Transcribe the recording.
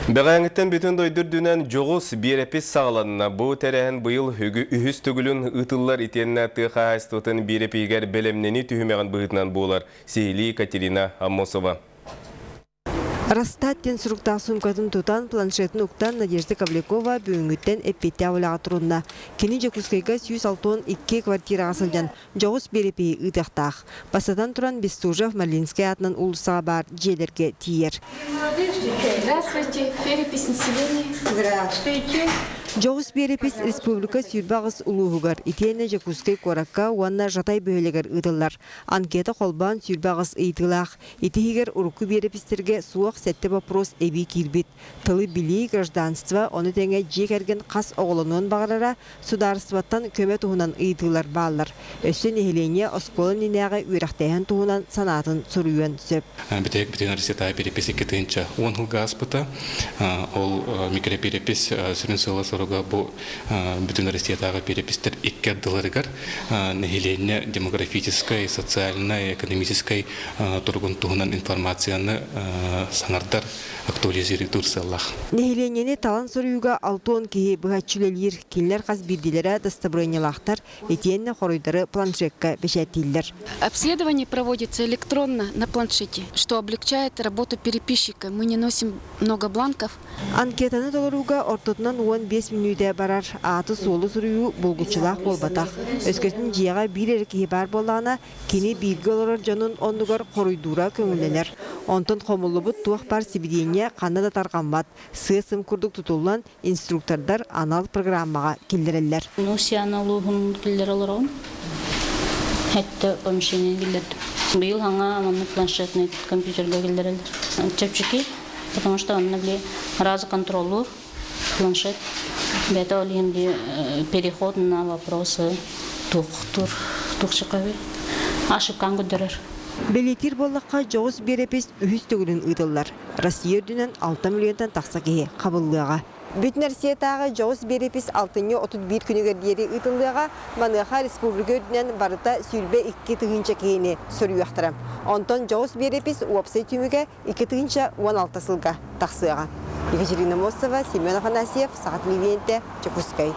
Бэҕэһээҥҥиттэн бүтүн дойду үрдүнэн дьоҕус биэрэпис саҕаланна. Бу тэрээһин быйыл үһүс төгүлүн ыытыллар итиэннэ тыа хаһаайыстыбатын биэрэпиһигэр бэлэмнэнии түһүмэҕин быһыытынан буолар. Сиһилии Екатерина Аммосова. Растат диэн суруктаах суумкатын тутан, планшетын уктан Надежда Ковлекова бүгүҥҥүттэн эппиэттээх үлэҕэ турунна. Кини Дьокуускайга 162 квартираҕа сылдьан дьоҕус биэрэпиһи ыытыахтаах. Бастатан туран Бестужев Марлинскай аатынан уулуссаҕа баар дьиэлэргэ тиийэр. Здравствуйте, перепись населения. Здравствуйте. Дьоҕус биэрэпис республика 28 улууһугар итиэннэ Дьокуускай куоракка уонна Жатай бөһүөлэгэр ыытыллар. Анкета холбоон 28 ыйытыылаах. Ити иһигэр урукку биэрэпистэргэ суох сэттэ боппуруос эбии киирбит. Тылы билии, гражданство, ону тэҥэ дьиэ кэргэн хас оҕолонуон баҕарара, судаарыстыбаттан көмө туһунан ыйытыылар бааллар. Өссө нэһилиэнньэ оскуола иннинээҕи үөрэхтээһин туһунан санаатын суруйуон сөп. Бүтэһик бүтүн Россиятааҕы перепись 2010 сылга ааспыта. Ол микроперепись сүрүн сыала-соруга бу бүтүн Россиятааҕы перепистэр икки ардыларыгар нэһилиэнньэ демографическай, социальнай, экономическай туругун туһунан информацияны саҥардар актуализируйдуур сыаллаах. Нэһилиэнньэни талан суруйууга 60 киһи быһаччы үлэлиир. Кинилэр хас биирдиилэрэ дастабырыанньалаахтар, итиэннэ хоруйдары планшекка бэчээттииллэр. Обследование проводится электронно на планшете, что облегчает работу переписчика. Мы не носим много бланков. Анкетаны толорууга ортотунан 15 мүнүүтэ барар. Ааты-суолу суруйуу булгуччулаах буолбатах. Өскөтүн дьиэҕэ биир эрэ киһи баар буоллаҕына, кини бииргэ олорор дьонун оннугар хоруйдуура көҥүллэнэр. Онтон хомуллубут туох баар сибидиэнньэ ханна да тарҕаммат, сыа-сым курдук тутуллан, инструктордар анал программаҕа киллэрэллэр. Усьяна улууһун киллэрэ олоробун. Хэттэ помещение киллэрдим. Быйыл хаҥа маннык планшетный компьютерга киллэрэллэр. Чэпчэки, потому что онно били разы контроллуур планшет. Бэйэтэ ол иһин переход на вопросы туохтур туохчукабый ошибкаан көрдөрөр. Бэлиэтиир буоллахха, дьоҕус биэрэпис үһүс төгүлүн ыытыллар. Россия үрдүнэн 6 миллионтан тахса киһи хабыллыаҕа. Бүтүн Россиятааҕы дьоҕус биэрэпис алтынньы 31 күнүгэр диэри ыытыллыаҕа. Маныаха республика үрдүнэн барыта 22 тыһыынча киһини суруйуохтара. Онтон дьоҕус биэрэпис уопсай түмүгэ 2016 сылга тахсыаҕа. Екатерина Мостова, Семен Афанасьев, Саха телевидениетэ, Дьокуускай.